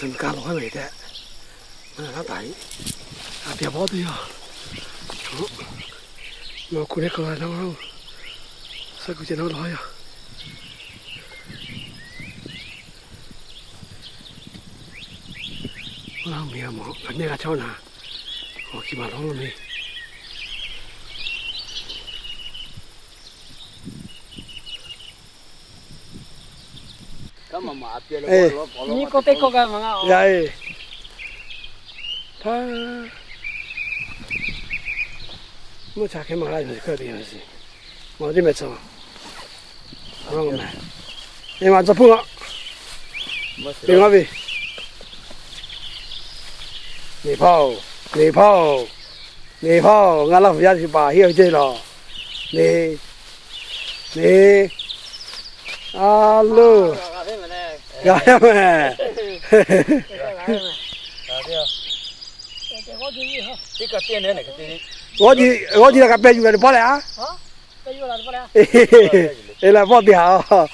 Ka lawˬ haˉ ve tehꞈ, a taˍ, a pyaꞈ bawˆ teˇ yanˇ, nawˬ kuˬ leh k'ai la na, suh kuˬ ceh na lawˬ haˉ yaˇ. Oˇ laˇ miˬ a mawˬ, a nehˇ g'a chaˇ na, awˬ kiˬ maˬ lawˬ lo le. Nyiˇ kawˆ teˇ kawˆ gaˇ ma ngaˇ. Yaˇ e, hpaˇ, mvuhˇ cha hk'e maˇ g'a ve hk'e te ve si, mawˬ teˇ mehˍ tcuh, a, e ma tcuh hpuˇ ngaˬ, te ngaˇ ve, neˬ hpaˇ oˬ, neˬ hpaˇ oˬ, neˬ hpaˇ oˬ, ngaˬ Laˇ huˍ yaˇ chi paˍ heˆ ve ceˇ lawˬ, neˬ, neˬ, a loˬ, g'a yaˇ mehˍ, g'awˇ ji, g'awˇ ji la ka peh yuˬ la teꞈ paˇ leh a, e la pawˆ te haꞈ a.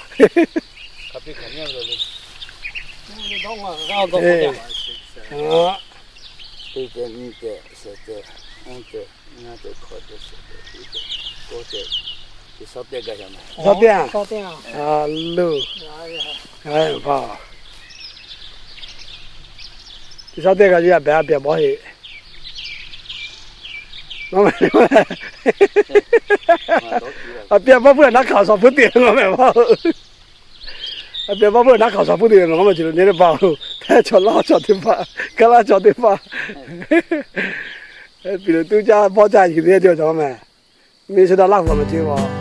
Teˇ saˉ teˇ a, a loˬ, a, teˇ saˉ teˇ g'a yaˇ pehꞈ a pyaꞈ bawˆ heˆ. A pyaꞈ bawˆ puiˉ a naˉ hkaoˍ shawˍ puiˉ te ngaˬ mehˍ ma. A pyaꞈ bawˆ puiˉ a naˉ hkaoˍ shawˍ puiˉ te ngaˬ mehˍ ma, chi lo nyi teˇ hpaˍ, hteˇ chaw laˇ chaw teˇ hpaˍ, kaˇ laˇ chaw teˇ hpaˍ, piˍ lo tuˉ caˇ bawˆ caˇ chi teˇ cawˬ mehˍ. Minnesota Laˇ huˍ ma ce a